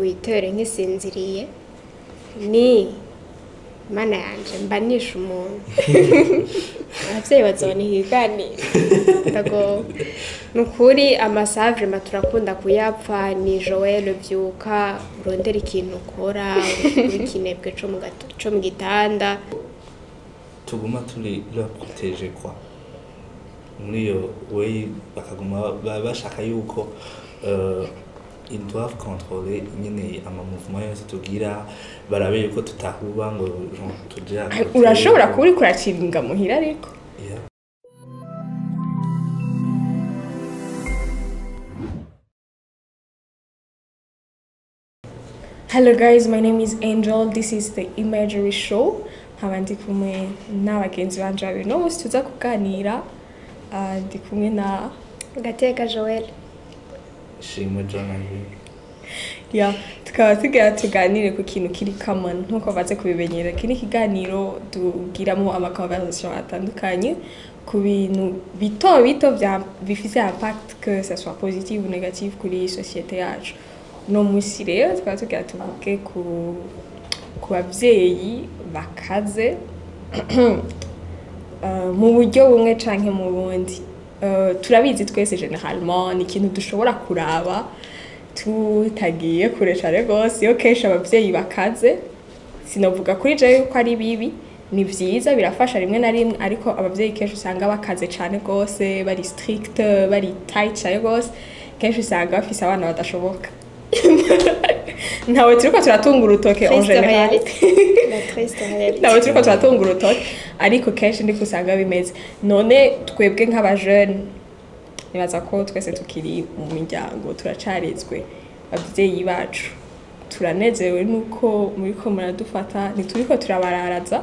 Witere nkisinziriye ni Mana yanje, mba nishe umuntu. Abavyeyi bazobona ikiganiro, ndagowe ni ukuri. Amasaha vraiment turakunda kuyapfa. Ni Joel, vyuka urondera ikintu ukora, uri ikinebwe co mu gitanda. Tuguma turi leur protéger quoi, muri iyo way bakaguma bashaka yuko ils doivent contrôler nyene ama mouvement yose tugira, barabe yuko tutahuba ngo genre tuje à côté. Urashobora kuba uriko uraciringa muhira ariko Yeah. Hello guys, my name is Angel. This is the Imagery Show. Nkaba ndi kumwe n'abagenzi banje babiri. No munsi tuza kuganira, ndi kumwe na Gateka Joel. Shimwe John Henry. Ya, tukaba tugira tuganire ku kintu kiri common nkuko baze kubimenyera. Iki ni ikiganiro tugiramo ama conversation atandukanye ku bintu bito bito bifise impact, que ça soit positive ou négative, kuri société yacu. No munsi rero tukaba tugira tuvuge ku bavyeyi bakaze mu buryo bumwe canke mu bundi. Turabizi twese, généralement ni ikintu dushobora kuraba tutagiye kure cane rwose. Iyo kenshi abavyeyi bakaze, sinavuga kuri jewe yuko ari bibi, ni vyiza, birafasha rimwe na rimwe, ariko abavyeyi kenshi usanga bakaze cane rwose, bari strict, bari tight cane rwose, kenshi usanga bafise abana badashoboka. Ntawe turiko turatunga urutoke en Triste général. réalité, la triste réalité. Ntawe turiko turatunga urutoke, ariko kenshi ndiko usanga bimeze. None twebwe nk'abajene, nibaza ko twese tukiri mu miryango, turacarezwe abavyeyi bacu, turanezerewe nuko muriko muradufata? Ntituriko turabararaza,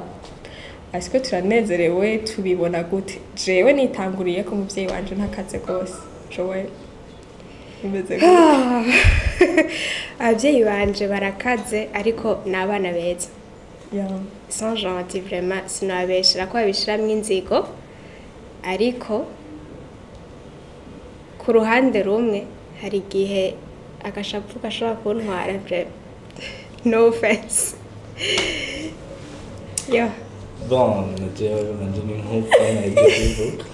ariko turanezerewe? Tubibona gute? Jewe nitanguriye ko umuvyeyi wanje ntakaze rwose. Joel, bimeze gute? Abavyeyi banje barakaze, ariko ni abana beza. Sont gentils vraiment, sinababeshera ko babishiramwo inzigo, ariko ku ruhande rumwe hari igihe agashapu gashobora kuntwara vraiment. No offense yo. Bon, jewe nanje ni nk'uko naje kubivuga,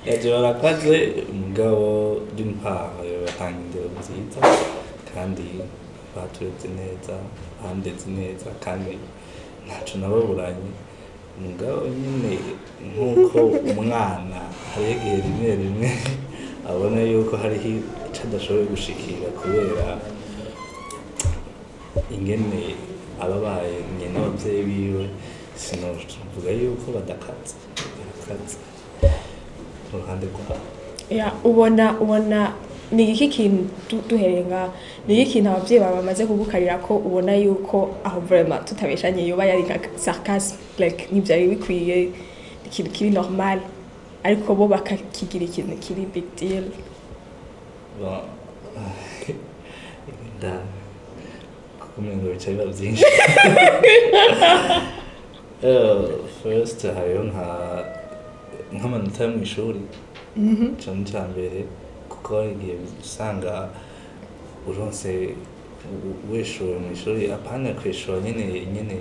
naje barakaze, mugabo d'une part batanga indero nziza kandi batureze neza, bandeze neza kandi ntaco nababuranye. Mugabo nyine nk'uko umwana hariho igihe rimwe rimwe abona yuko hariho ico adashoboye gushikira kubera ingene ababaye nyene n'abavyeyi biwe, sinovuga yuko badakaze, barakaze mu ruhande rwabo. Ya, ubona ni iki kintu, duhereye ngaha, ni iki kintu abavyeyi bawe bamaze kugukarira ko ubona yuko aho vraiment tutabeshanye yoba yari nka sarcasme, like ntivyari bikwiye, ikintu kiri normal, ariko bo bakakigira ikintu kiri big deal? Bon, nda kuko umengo bica biba byinshi. First hariho nk'amanota yo mw'ishuri. Ico ni ica mbere, kuko hari igihe usanga uronse wishuwe mw'ishuri, apana kwishura nyene nyene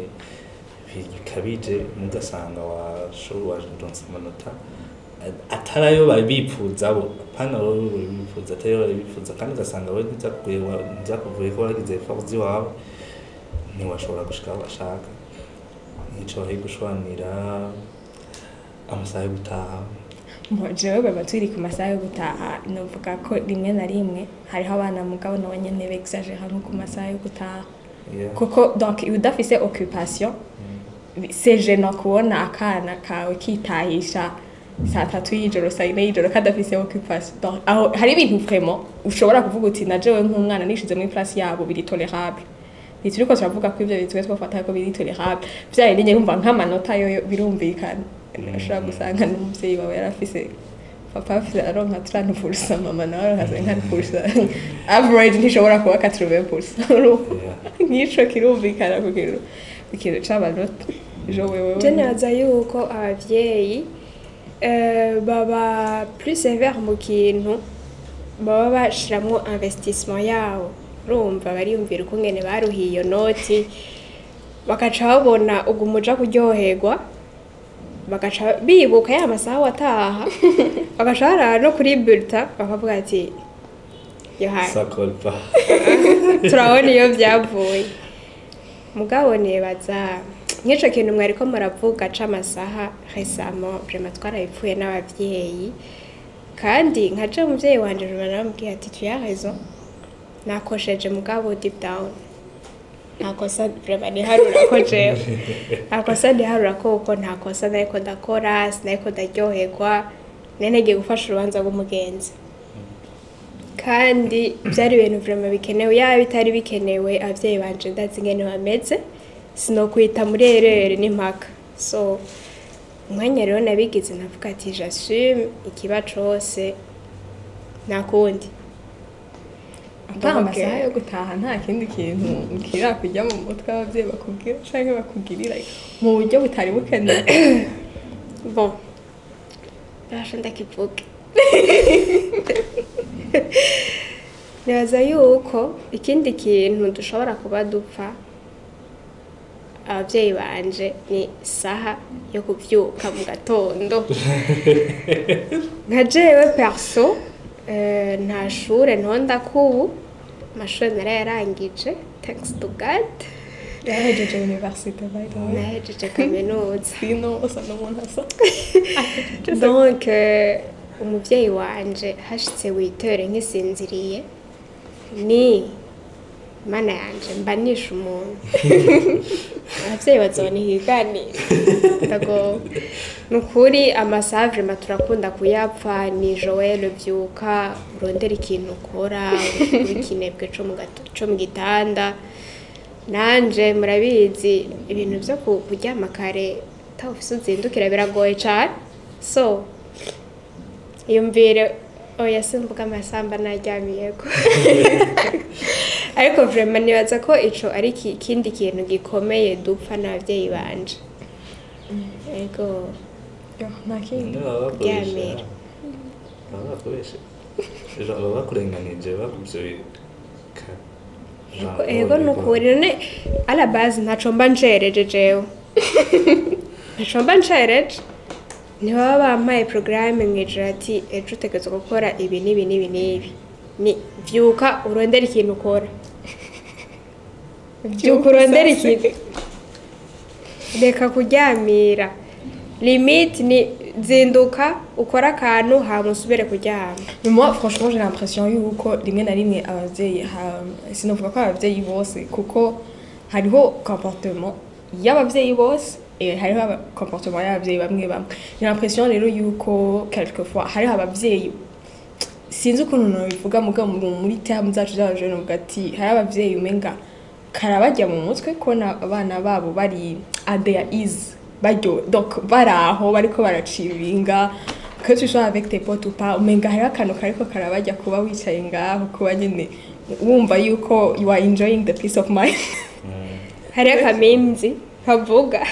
bikabije, mugasanga waronse amanota atari ayo bari bipfuza bo, apana wowe bari bipfuza, atari ayo bari bipfuza, kandi ugasanga wowe ntivyakuvuyeko, ko wagize effort ziwawe, ntiwashobora gushika aho bashaka. Nico bari gushwanira, amasaha yo gutaha. Mbo jewe baba turi ku masaha yo gutaha, novuga ko rimwe na rimwe hariho abana mugabo nabo nyene bexagera nko ku masaha yo gutaha, kuko donc iyo udafise occupation, c'est gênant kubona akana kawe kitahisha saa 3 y'ijoro, saa 4 y'ijoro, kadafise occupation. Donc aho hari ibintu vraiment ushobora kuvuga uti na jewe nk'umwana nishize muri place yabo, biri tolérable. Ntituriko turavuga ko ivyo bintu twe twafata ko biri tolérable vya bindi nyene. Urumva nk'amanota yoyo birumvikana, ushobora gusanga n'umuvyeyi wawe yarafise, papa afise aronka 30%, mama nawe aronka 50%, average ntishobora kuba 80%. Nk'ico kirumvikana ku kintu c'amanota. Jo, wewe? Je nibaza yuko abavyeyi baba plus sévère mu kintu baba bashiramwo investissement yabo. Urumva bariyumvira ukungene baruhiye iyo noti, bakaca babona uguma uja kuryoherwa, bagaca bibuka ya masaha wataha, bagaca barara no kuri bulletin, bakavuga ati: "Yohani, Ça colle pas." turabona iyo byavuye." Mugabo nibaza nk'ico kintu mwariko muravuga c'amasaha, récemment vraiment twarabipfuye n'abavyeyi, kandi nka je umuvyeyi wanje vraiment naramubwiye ati: "Tu as raison, nakosheje." Mugabo deep down nta kosa vraiment niharura ko jewe, nta kosa niharura ko, kuko nta kosa nariko ndakora, sinariko ndaryoherwa, nari nagiye gufasha urubanza rw'umugenzi, kandi byari ibintu vraiment bikenewe. Yaba bitari bikenewe, abavyeyi banje ndazi ingene bameze, sinokwita muri erreur n'impaka. So umwanya rero nabigize, navuga ati: "J'assume ikiba cose, nta kundi." Ata amasaha yo gutaha, nta kindi kintu kirakujya mu mutwe ababyeyi bakubwira canke bakugirira mu buryo butari bukenewe? Bon, basha ndakivuge. Nibaza yuko ikindi kintu dushobora kuba dupfa ababyeyi banje ni saha yo kuvyuka mu gatondo. Nka jewe perso, nta shure ntonda kubu, amashure narayarangije, thanks to God. Yahejeje université, by the way. Nahejeje kaminuza. Sino usa n'umuntu asa. Donc umuvyeyi wanje hashitse witere nkisinziriye, ni mana yanje, mba nishe umuntu. Abavyeyi bazobona ikiganiro, ndagowe ni ukuri. Amasaha vraiment turakunda kuyapfa. Ni Joel: "Vyuka urondera ikintu ukora, ikinebwe co mu gitanda." Nanje murabizi, ibintu vyo kuryama kare atawufise uzindukira biragoye cane. So yumvire, oya, simvuga amasamba naryamiyeko, ariko vraiment nibaza ko ico ari ikindi kintu gikomeye dupfa n'abavyeyi banje, ego. Yo, nta kindi. Baba bakoresha Kuryamira. Baba bakoresha, genre baba bakurenganije bakuvyo. Ego, ni ukuri. None à la base ntaco mba ncereje jewe, ntaco mba ncereje. Ntibaba bampaye porogaramu mw'ijoro ati: "Ejo utegerezwa gukora ibi n'ibi n'ibi n'ibi." Ni vyuka urondere ikintu ukora, vyuka urondere ikintu, reka kuryamira. Limite ni zinduka ukore akantu, hama usubire kuryama. Mais moi, franchement, j'ai l'impression yuko rimwe na rimwe abavyeyi, sinovuga ko abavyeyi bose, kuko hariho comportement y'abavyeyi bose et hariho comportement y'abavyeyi bamwe bamwe. J'ai l'impression rero yuko quelquefois hariho abavyeyi, sinzi ukuntu nobivuga, mugabo muri terme zacu z'abajene uvuga ati hari abavyeyi umenga karabajya mu mutwe kubona abana babo bari at their ease, baryo, donc bari aho bariko baraciringa, que tu sois avec tes potes ou pas, umenga hariho akantu kariko karabajya kuba wicaye ngaho, kuba nyine wumva yuko you are enjoying the peace of mind. Hariho akamimzi kavuga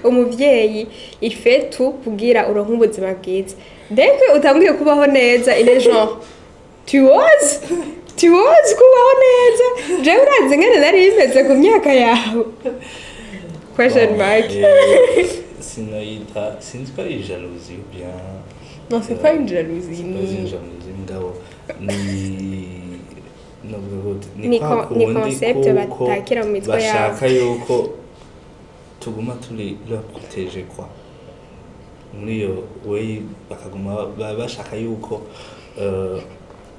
umuvyeyi ifetu kugira uronke ubuzima bwiza, dès que utanguye kubaho neza, il est genre: "Tu oses, tu oses kubaho neza? Jewe urazi ingene nari bimeze ku myaka yawe?" Question mark. Sinoyita, sinzi ko ari jalousie ou bien. Non, c'est pas une jalousie. C'est pas une Ni jalousie, mugabo ni novuga gute, Ni kwa ni kundi concept kuko batakira mu mitwe yabo. Bashaka yuko tuguma turi leur protéger quoi, muri iyo way bakaguma bashaka yuko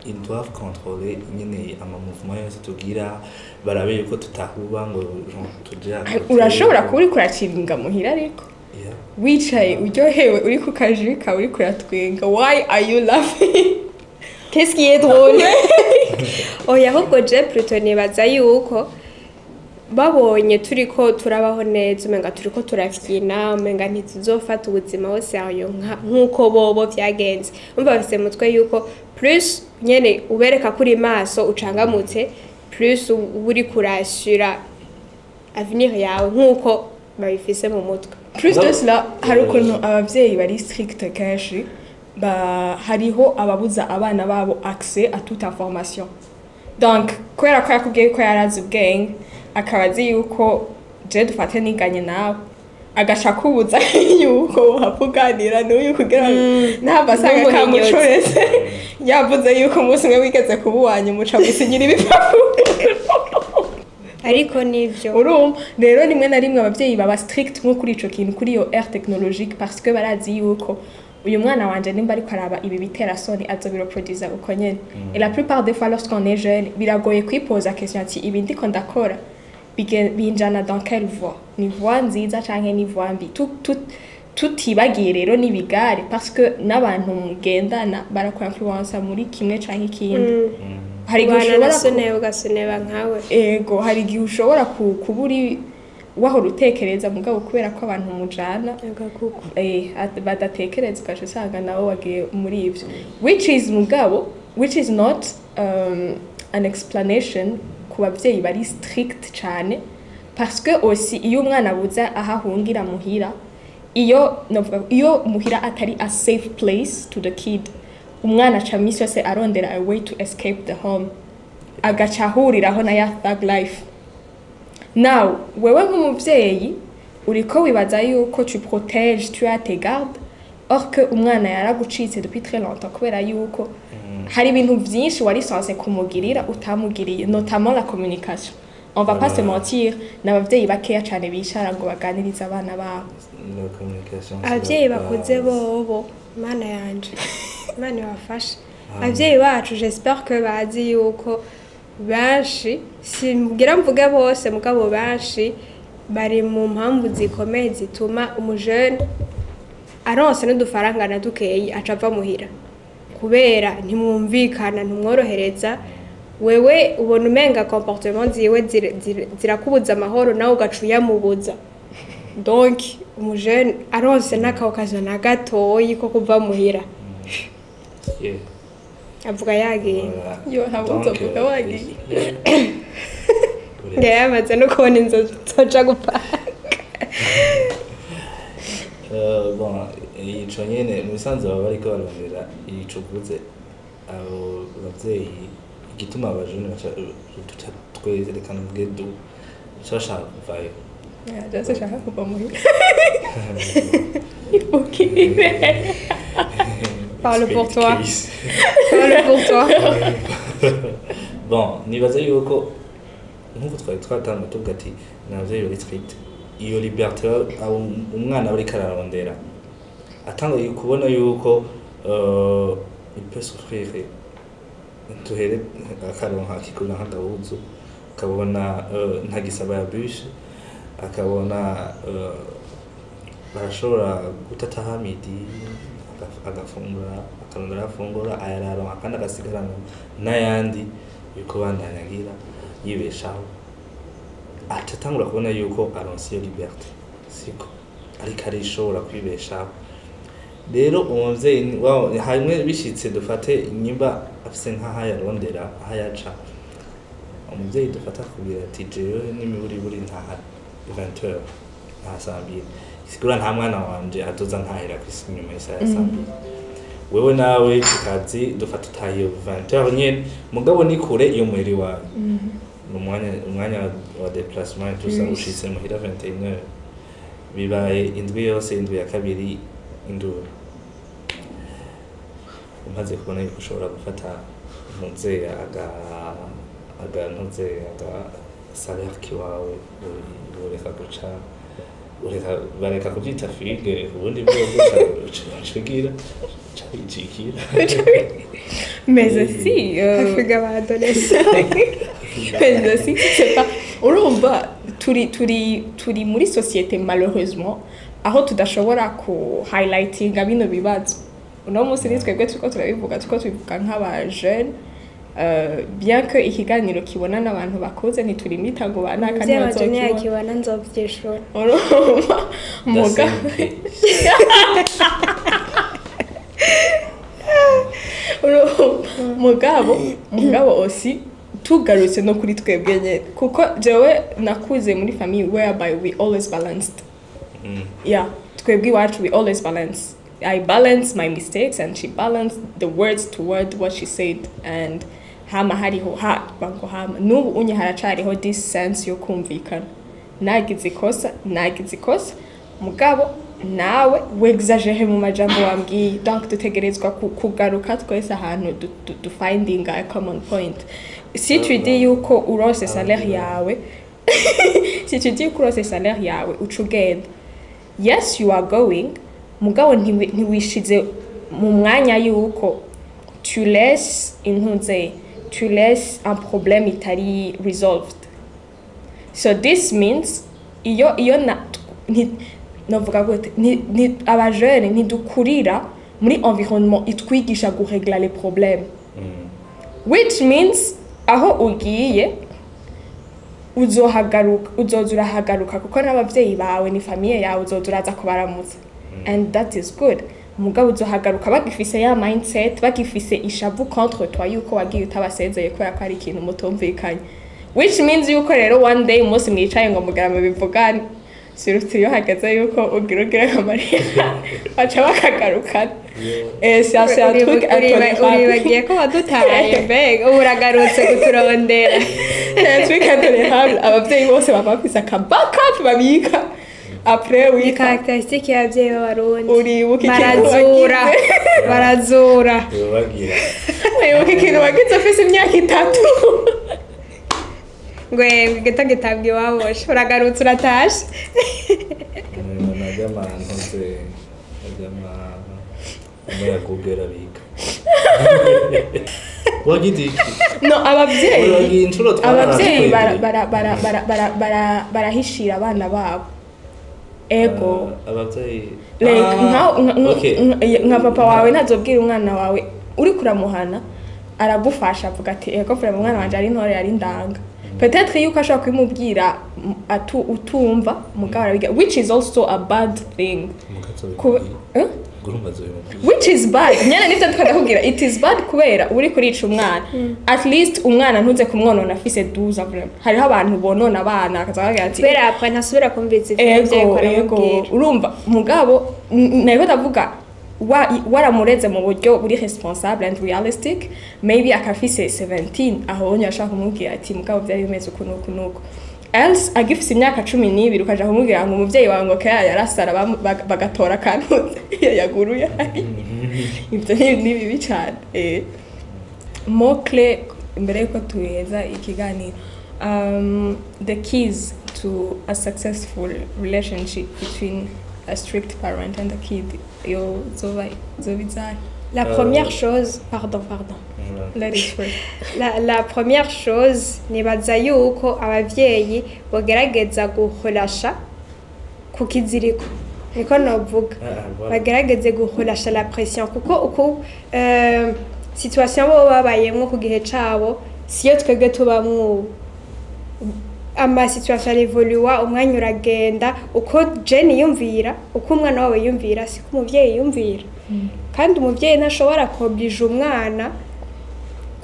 ils doivent contrôler nyine ama mouvement yose tugira, barabe yuko tutahuba ngo genre tuje à côté. Urashobora kuba uriko uraciringa muhira, ariko wicaye uryohewe, uri ku kajwi kawe, uriko uratwenga. Why are you laughing? Qu'est-ce qui est drôle? Oya, ahubwo je plutôt nibaza yuko babonye turiko turabaho neza, umenga turiko turafyina, umenga ntituzofata ubuzima hose ayo nk'uko bobo vyagenze. Umva, bafise mu mutwe yuko plus nyene ubereka kuri maso ucangamutse, plus uba uriko urasura avenir yawe nk'uko babifise mu mutwe. Plus de cela, hari ukuntu abavyeyi bari strict kenshi, ba hariho ababuza abana babo accès à toute information. Donc kubera ko yakubwiye ko yarazi ubwenge, akaba azi yuko je dufate niganye nawe, agaca akubuza yuko wohava uganira n'uyu kugira ngo ntabwo asanga Ntumuhinyuze. Kamucoreze yavuze yuko umunsi umwe wigeze kuba uwanyuma uca gusinyira ibipapuro. Ariko nibyo. Urumva rero, rimwe na rimwe abavyeyi baba strict nko kuri ico kintu, kuri iyo ère technologique, parce que barazi yuko uyu mwana wanje nimba ariko araba ibi bitera soni, azobireproduza uko nyene. Et la plupart des fois, lorsqu'on est jeune, biragoye kwipoza question ati ibi ndiko ndakora binjana dans quelle voie? Ni voie nziza canke ni voie mbi? Tutibagiye rero n'ibigare, parce que n'abantu mugendana barakuinfluensa muri kimwe canke ikindi. Hari igihe ubana ushobora na soneba, ugasoneba nkawe. Ego, hari igihe ushobora kuba uri wahora utekereza, mugabo kubera ko abantu mujana agakuku badatekereza, ugaca usanga nawe wagiye muri ivyo, which is mugabo which is not an explanation ku bavyeyi bari strict cane, parce que aussi iyo umwana abuze aho ahungira muhira, iyo novuga iyo muhira atari a safe place to the kid, umwana aca misi yose arondera a way to escape the home, agaca ahuriraho na ya thug life. Now wewe nk'umuvyeyi uriko wibaza yuko tu protèges, tu as tes gardes, or que umwana yaragucitse depuis très longtemps, kubera yuko hari ibintu vyinshi wari censé kumugirira utamugiriye, notamment la communication. On va pas se mentir, n'abavyeyi bakeya cane bicara ngo baganirize abana babo. La communication, c'est Ababyeyi la bakuze base. Bobo, Mana yanje, Imana ibafashe. Ababyeyi bacu, j'espère que bazi yuko benshi, simbwira mvuge bose, mugabo benshi bari mu mpamvu zikomeye zituma umujene aronse n'udufaranga na dukeyi aca ava muhira, kubera ntimwumvikana, ntumworohereza. Wewe ubona umenga comportement ziwe zirakubuza amahoro, nawe ugaca uyamubuza. Donc umujene aronse n'aka occasion na gatoyi ko kuva muhira, avuga yagiye. Voilà. Yo, ntabwo Donc, nzovuga wagiye. yeah. Ngo yamaze no kubona inzu zoja gupanga. Bon, ico nyene mu bisanzwe baba bariko barondera ico uvuze. Abo bavyeyi, igituma abajene baca duca twerekana ubwe du baca bashaka kuvayo. Yeah, just shaka kuva muhira. Ukire. Parle pour toi. Case. Parle pour toi. Bon, nibaza yuko nkuko twari twatanga tuvuga ati ni abavyeyi bari strict, iyo liberté umwana aba ariko ararondera, atanguye kubona yuko il peut souffrir, tuhere akaronka akikura nk'agahuzu, akabona ntagisaba ya bus, akabona barashobora gutataha midi, agafungura, akarondera afungura, ayararonka kandi agasigarana n'ayandi yuko bandanya agira yibeshaho, aca atangura kubona yuko aronse iyo liberté, siko ariko arishobora kwibeshaho. Rero umuvyeyi hamwe bishitse, dufate nyimba afise nk'aho ayarondera, aho ayaca, umuvyeyi dufata akubwira ati jewe n'imiburiburi ntaha 20 heures, ntaha saa mbiri, sigura nta mwana wanje azoza ntahira kw'isi nyuma y'isaha ya saa mbiri. Wewe nawe ku kazi, dufata utahiye 20 heures nyene, mugabo ni kure iyo muhira iwawe, ni umwanya wa déplacement et tout ça. Ushitse muhira 21 heures, bibaye indwi yose, indwi ya kabiri, induru. Umaze kubona yuko ushobora gufata ntuze aga ntuze aga salaire kiwawe, ureka guca ureka bareka kubyita figue, ubundi bwo guca uca ugira uca wicikira. Mais aussi, hafiga ba adolescent. Mais aussi, c'est pas urumva turi muri société, malheureusement, aho tudashobora ku highlightinga bino bibazo. Uno munsi ni twebwe turiko turabivuga, turiko tubivuga nk'aba jeune, bien que ikiganiro kibona n'abantu bakuze, ntiturimita ngo banaka Umuvyeyi wanje ntibazokibona. Ntiyakibona, nzovyishura. Urumva muga The same case. Urumva, mugabo aussi tugarutse no kuri twebwe nyene, kuko jewe nakuze muri famille whereby we always balanced. Yeah, twebwe iwacu we always balance. I balance my mistakes and she balanced the words toward what she said, and Hama hariho ha bango, hama n'ubu unye haracariho this sense yo kumvikana: nagize ikosa, nagize ikosa, mugabo nawe wexagere mu majambo wambwiye. Donc dutegerezwa kugaruka twese ahantu du finding a common point. Si tu dis yuko uronse salaire yawe, si tu dis yuko uronse salaire yawe uca ugenda, yes, you are going, mugabo ntiwishize mu mwanya yuko tu laisses intunze, tu laisses un problème itari resolved. So this means iyo na novuga gute, abajene ntidukurira muri environnement itwigisha guregla les problèmes, which means aho ugiye uzohagaruka, uzoza urahagaruka, kuko n'abavyeyi bawe ni famille yawe, uzoza uraza kubaramutsa, and that is good. Mugabo uzohagaruka bagifise ya mindset, bagifise ishavu contre toi yuko wagiye utabasezeye kubera ko ari ikintu mutumvikanye, which means yuko rero one day, umunsi mwicaye ngo mugira mubivugane, surtout iyo hageze yuko ugira nka Mariya, baca bakagarukana. C'est un truc intolérable. Uribagiye ko wadutaye? Mbega ubu uragarutse kuturondera? C'est un truc intolérable. Abavyeyi bose baba bafise aka backup babika après Ni wita caractéristique y'ababyeyi b'Abarundi. Uribuka ikintu Barazura. Wagize? Barazura. Bagira. Uribuka ikintu wagize ufise imyaka 3? Ngo igito gitabwa iwabo, uragarutse, uratashe. Najya amantuze, najya ama ya Google abika wagize iki? No, abavyeyi Uragiye inshuro. Abavyeyi barahishira abana babo, ego. Abavyeyi. Like Ah, okay. nka papa wawe ntazobwira umwana wawe uri kuramuhana, aragufasha avuga ati: "Ego, vraiment umwana wanje ari intore, ari ndanga." Peut-être yuko ashobora kubimubwira utumva, mugabo arabiga, which is also a bad thing. Eh? Urumva azobimubwira. Which is bad nyene, nivyo ndiko ndakubwira. It is bad kubera uri kurica umwana. At least umwana ntuze kumwonona afise 12. Vraiment hariho abantu bonona abana akaza akagira ati Kubera après ntasubira kumviriza ivyo umuvyeyi ego ko ego aramubwira. Urumva, mugabo nariko ndavuga waramureze mu buryo buri responsable and realistic, maybe akafise 17, aho onye ashaka kumubwira ati: "Mugabo byari bimeze uku nuku nuku." Else agifise imyaka 12 ukaja kumubwira ngo umuvyeyi wawe ngo kera yarasara, bagatora akantu iyo yaguruye, ibyo ni bibi cyane. Mot clé mbere yuko tuheza ikiganiro, the keys to a successful relationship between a strict parent and a kid, yo zoba zoba izahe? La première chose, pardon, pardon. Ladies first. La première chose, nibaza yuko abavyeyi bogerageza guholasha ku kiziriko, niko novuga. Ah, voilà. Bagerageze guholasha la pression, kuko uko situation bo babayemwo ku gihe cabo siyo twebwe tubamwo ubu. Ama situation arevoluwa, umwanya uragenda. Uko jene yumvira, uko umwana wawe yumvira, siko umuvyeyi yumvira. Kandi umuvyeyi ntashobora koblija umwana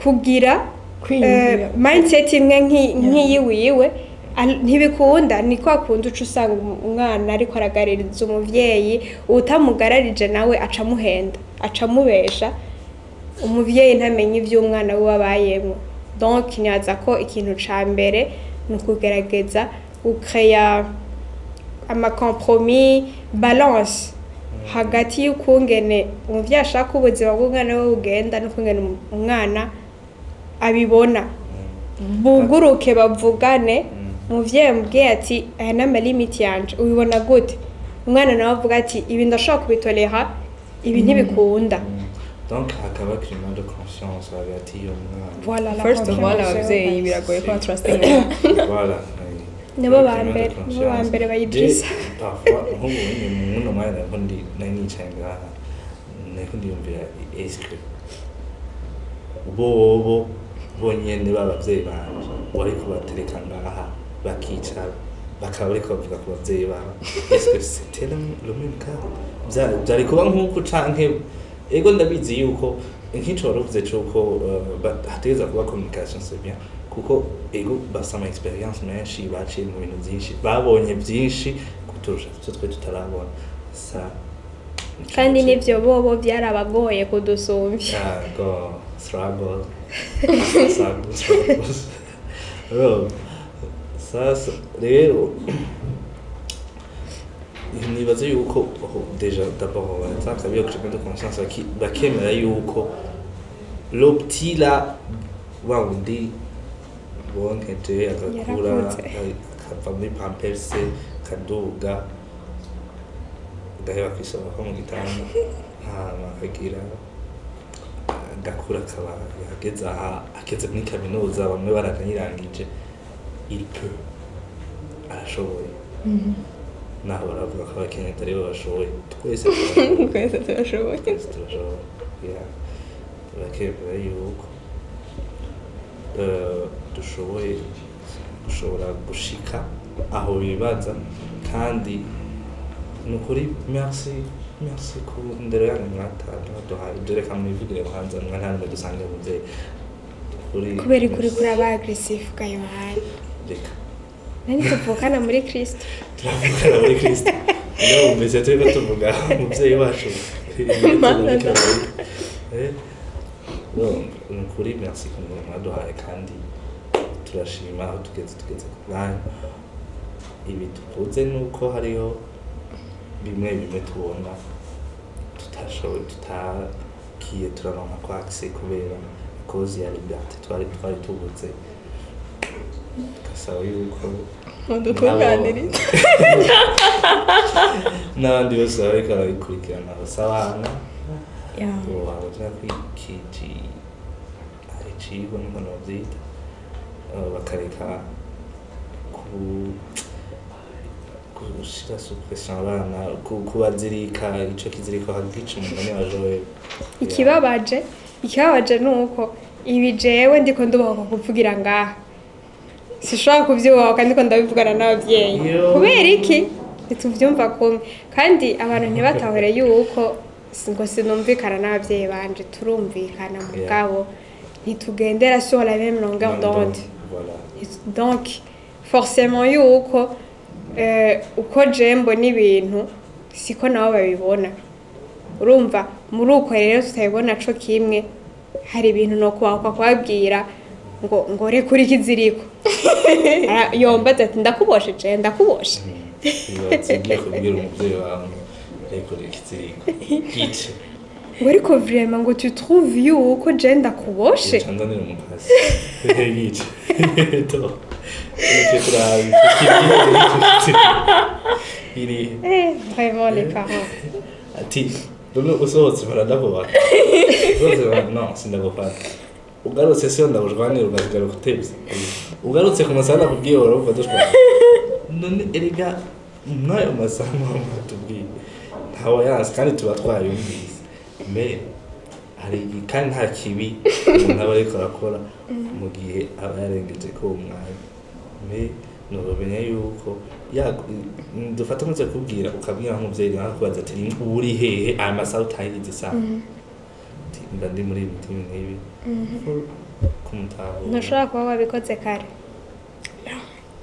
kugira Kwiyumvira. Mindset imwe nk'iyiwiwe. Ntibikunda. Ni kwa kundi uca usanga umwana ariko aragaririza umuvyeyi, utamugararije nawe aca amuhenda, aca amubesha. Umuvyeyi ntamenye ivy'umwana wiwe abayemwo. Donc nibaza ko ikintu ca mbere ni ukugerageza ukeya ama compromis, balance hagati y'ukungene umuvyeyi ashaka ubuzima bw'umwana we bugenda n'ukungene umwana abibona. Buguruke, bavugane. Umuvyeyi amubwiye ati: "Aya ni ama limites yanje, ubibona gute?" Umwana nawe avuga ati: "Ibi ndashobora kubitolera, ibi ntibikunda." Donc hakaba climat de confiance hagati y'umwana. Voilà, la First of all, confiance. Abavyeyi biragoye ko batrustinga. Voilà. Nibo ba mbere, nibo ba mbere bayigize. Parfois nk'ubu nyine muno mwanya nariko nari nicaye ngaha, nariko ndiyumvira: est-ce que bobo bonyene b'abavyeyi banje wariko batereka ngaha bakicara bakaba bariko bavuga ku bavyeyi babo, est-ce que c'était le même cas? Vyari kuba nk'uko canke? Ego, ndabizi yuko nk'ico wari uvuze c'uko hategerezwa kuba communication, c'est bien, kuko ego bafise ama expérience menshi, baciye mu bintu vyinshi, babonye vyinshi kuturusha ivyo twe tutarabona sa. Kandi n'ivyo bobo byarabagoye kudusumbya. Go struggle. Sasa rero, sasa rero nibaza yuko oh, déjà d'abord babanza akabiyo prise de conscience, bakemera yuko le petit là, wa wundi bonkeje agakura, Yarakuze. akava muri pampers, akaduga, agaheba kwisohoka mu gitanda, hama akagira agakura, akaba yageze aha, ageze muri kaminuza, bamwe baranayirangije. Il peut, arashoboye. Naho baravuga ko abakenyezi aribo bashoboye, twese turashoboye. Twese turashoboye. Twese turashoboye. Yeah. Bakemera yuko dushoboye, dushobora gushika aho bibaza. Kandi ni ukuri, merci, merci ku ndero yanyu mwaduhaye. Ibyo reka mwivugire hanze, mwa nta n'umwe dusangiye umuvyeyi kuri. Kubera ikuri kuraba agressif ga Yohani. Reka. Nani tuvukana muri Kristo. Turavugana muri Kristo. Niyo wumvise turiko tuvuga umuvyeyi wacu. Mana. Ni ukuri, merci ku ndero mwaduhaye, kandi turashima aho tugeze, tugeze ku bwanyu. Ibi tuvuze ni uko hariho bimwe bimwe tubona tutashoboye, tutagiye turaronka ko accès kubera cause ya liberté twari tubuze, tugasaba yuko Mudutunganirize. n'abandi bose baba bariko barabikurikirana bose, abana baja kwikiji icigwa niko novyita, bakareka gushira sous pression abana, kubazirika ico kiziriko hagica umugani wa Joel. Ikibabaje ni uko ibi jewe ndiko ndubahuka kuvugira ngaha, sishobora kuvyubaka ndiko ndabivugana n'abavyeyi. Yo. Kubera iki? Ntituvyumva kumwe, kandi abantu ntibatahure yuko ngo sinumvikana n'abavyeyi banje. Turumvikana, mugabo ntitugendera sur la même longueur d'onde. Voilà. Donc forcément yuko uko je mbona ibintu siko nabo babibona. Urumva, muri uko rero tutabibona co kimwe, hari ibintu no kubakwa kubabwira ngo rekura ikiziriko. Yombaza ati: "Ndakuboshe je, ndakuboshe?" Bibatse ugiye kubwira umuvyeyi wawe ngo rekura ikiziriko gice. Ngo ariko vraiment, ngo tu trouves yuko je ndakuboshe? Yica nzanira umukasi yice to yice, turabe icyo iri. Vraiment, les parents. Ati none usohotse baradakubaka, usohotse no sindagufata, ugarutse siyo ndabushwanira, ugasigara utevye, ugarutse ku masaha nakubwiye warumva dushwana. None erega mw'ayo masaha muba mwatubwiye ntawe yanse, kandi tuba twayumvise. Mais hari igihe kandi nta kibi umuntu aba ariko arakora mu gihe aba yarengeje ko uwo mwanya. Mais nubamenya yuko dufata amaze kubwira, ukabwira nk'umuvyeyi nawe akubaza ati: "Ubu uri hehe aya masaha utayigize isaha?" Ati: "Mba ndi muri ibi n'ibi n'ibi." Kumutahura. Ntushobora kuba wabikoze kare.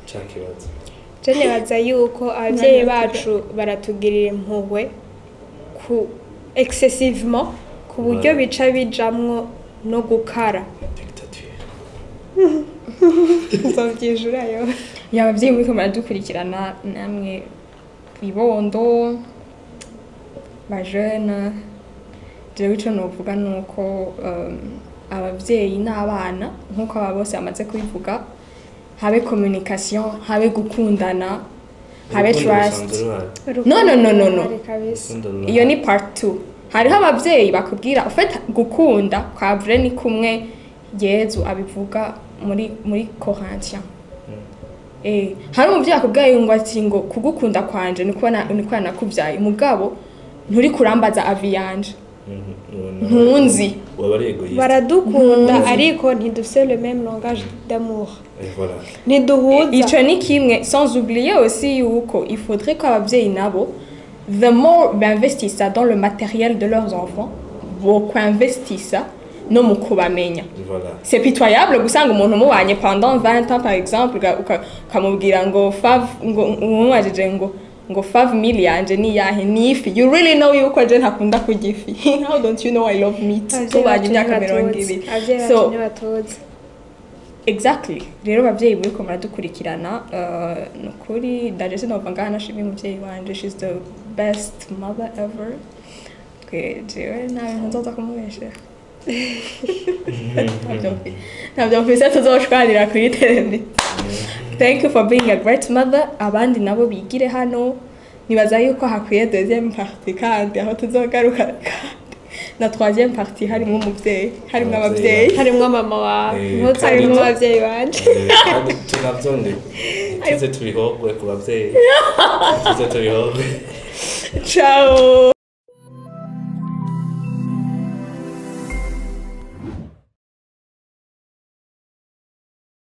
Ca kibazo. Je nibaza yuko abavyeyi bacu baratugirira impuhwe ku excessivement, ku buryo bica bijamwo no gukara. Dictature. Nzovyijurayo. Ya, abavyeyi muriko muradukurikirana, namwe bibondo, ba jeune, jewe ico novuga nuko abavyeyi n'abana, nk'uko aba bose bamaze kubivuga, habe communication, habe gukundana, habe Urukundo trust. rusanzwe ruhari. No, no, no, no, no. Ruhari kabisa. Urukundo ruhari. Iyo ni part 2. Hariho abavyeyi bakubwira ufite gukunda kwa vrai ni kumwe Yezu abivuga muri Corinthiens. Hari umuvyeyi akubwiye ngo ati ngo kugukunda kwanje ni kuba nakuvyaye, mugabo nturi kurambaza avis yanje. Ntunzi. Waba ari égoïste. Baradukunda, ariko ntidufise le même langage d'amour. Et voilà. Ntiduhuza. Ico ni kimwe, sans oublier aussi yuko il faudrait ko abavyeyi nabo, the more binvestissa dans le matériel de leurs enfants, bokwinvestissa no mu kubamenya. Voilà. C'est pitoyable gusanga umuntu mubanye pendant 20 ans, par exemple, ukamubwira ngo fav ngo umubajije ngo Ngo 5000 yanje ni yahe? Ni ifi. You really know yuko je ntakunda kurya ifi. How don't you know I love meat? Tubanye imyaka 20. Abavyeyi So bacu ntibatuzi. Exactly. Rero abavyeyi muriko muradukurikirana, ni ukuri ndaje sinova ngaha nashimye umuvyeyi wanje. She's the best mother ever. Twe jewe nta bintu nzoza kumubeshera. Ntabyo mfise tuzoshwanira kuri televiziyo. Thank you for being a great mother. Abandi nabo bigire hano. Nibaza yuko hakwiye deuxième partie kandi aho tuzogaruka kandi na troisième partie harimo umuvyeyi, harimo abavyeyi. Harimwo mama wawe, ntuzi, harimwo abavyeyi banje. Kandi tunavyonde tuze tubihogwe ku bavyeyi, tuze tubihogwe. Ciao.